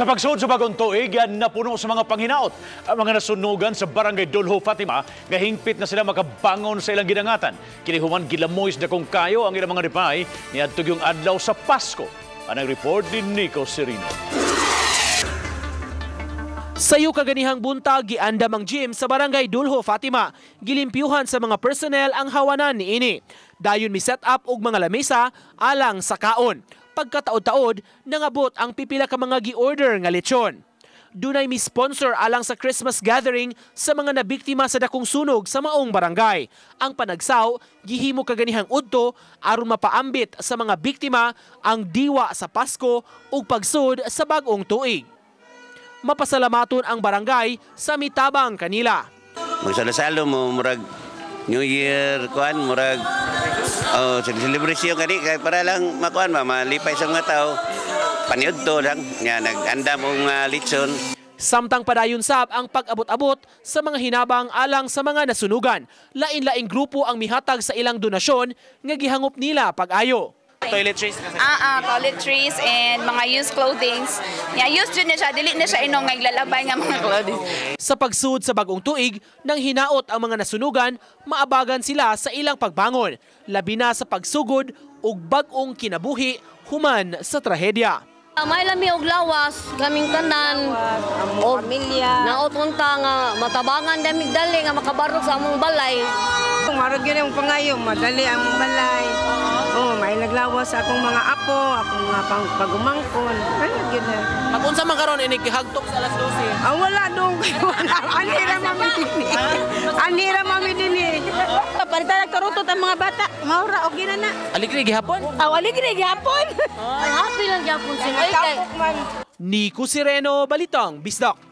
Sa pagsud sa bagong tuig, napuno sa mga panghinaot ang mga nasunugan sa Barangay Dulho, Fatima, nga hingpit na sila makabangon sa ilang gidangatan. Kini human gilamoy sa dakong kayo ang ilang mga ripay niadtong yung adlaw sa Pasko. Anang report ni Nico Serino. Sayo kaganihang buntag, giandam ang gym sa Barangay Dulho, Fatima. Gilimpyuhan sa mga personnel ang hawanan niini. Dayon mi set up og mga lamesa alang sa kaon. Pagkataod-taod, nangabot ang pipila ka mga gi-order nga lechon. Dunay mi sponsor alang sa Christmas gathering sa mga nabiktima sa dakong sunog sa maong barangay. Ang panagsaw, gihimo kaganihang udto aron mapaambit sa mga biktima ang diwa sa Pasko ug pagsud sa bag-ong tuig. Mapasalamaton ang barangay sa mitabang kanila. Magsalo-salo mo, murag New Year, kuan, murag oh, celebration kani kay para lang makuan ba, malipay sa mga tao. Paniudto lang nga nag-andam og litson. Samtang padayon sab ang pag-abot-abot sa mga hinabang alang sa mga nasunugan. Lain-laing grupo ang mihatag sa ilang donasyon nga gihangop nila pag-ayo. Toiletries kasi? Toiletries and mga used clothings. Yeah, used jud na siya, dili na siya inong nga iglalabay nga mga clothing. Sa pagsud sa bagong tuig, nang hinaot ang mga nasunugan, maabagan sila sa ilang pagbangon, labi na sa pagsugod ug bag-ong kinabuhi human sa trahedya. May lami og lawas kaming tanan og pamilya. Naot unta nga matabangan damig dali nga makabarok sa among balay. Marag yun ang pangayo, madali ang balay. Oh, may naglawas sa akong mga apo, akong mga pagumangkon. Ay, yun na. Pag unsa man karon ini gihagtok sa alas 12. Ah, wala dong. Wala. Anira mami dinhi. Anira mami dinhi. Palitan nagkarutot ang mga bata. Maura, okay na na. Aligri gihapon. Aw, aligre gihapon. Ay, happy lang gyapon sila. Ay, kay Tapok man. Nico Sireno, Balitang Bisdak.